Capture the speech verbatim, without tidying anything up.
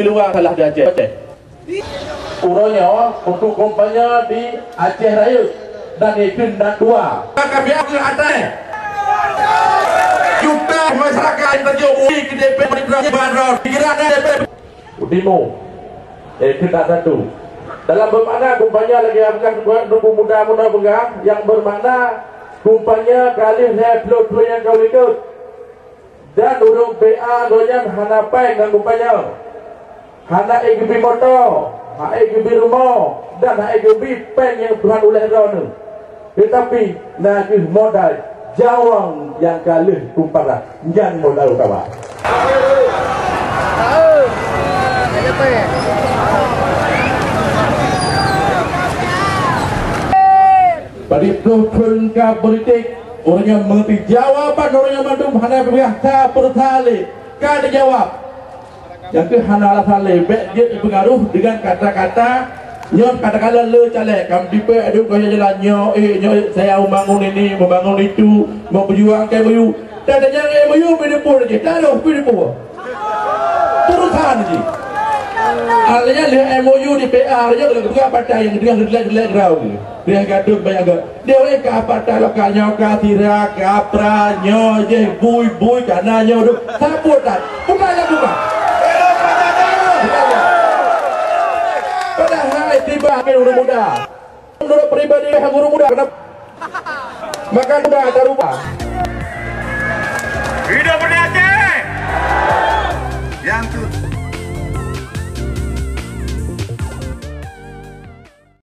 luwa salah di Aceh. Uroe nyoe untuk kampanye di Aceh Rayeuk dan ikheun dan dua. Ka biasa keu atai. Juta masyarakat yang terjadi di D P Padang Barat, pikiran D P Timur. Eh, kita satu. Dalam bermakna kampanye lagi apakah buat nunggu muda-muda pegang yang bermakna kampanye kali saya peluk yang kau ikut. Dan ureuëng P A gobnyan hana péng ngon geupeunyoe, hana ék geubi moto, hana ék geubi rumoh, dan hana ék geubi péng nyang Tuhan uleh droeneuh. Teutapi na kheueh modal jawang nyang ka lheueh tumpara, nyan modal utama. Padub ploh thon ka politik, ureuëng nyang meungerti jawaban ureuëng nyang mandum hana peugah ka peureulée ka dijawab. Nyang keuh hana alasan lé, bék jeuet jipeungaruh deungon kata-kata nyoe, kata-kata le caleg, kam dipée duek keu jalan nyoe, eh, nyoe, eh, saya membangun ini, membangun itu, memperjuangkan M O U. Dan nyang M O U pih dipeue lagée, taroh pih dipeue. Turusan jih. Artinya lheueh M O U di P A, artinya kalau ketua partai yang dengan jelek-jelek rau ni. Dia gaduh banyak gak. Dia oleh ke apa tak lokal nyoe ka sira, ka pra nyoe je, bui-bui kana nyoe tu. Siapa tak? Bukan lah bukan. Padahal tiba ke ureuëng muda. Menurut pribadi guru muda, kenapa? Maka muda tak rubah. Hidup Banda Aceh!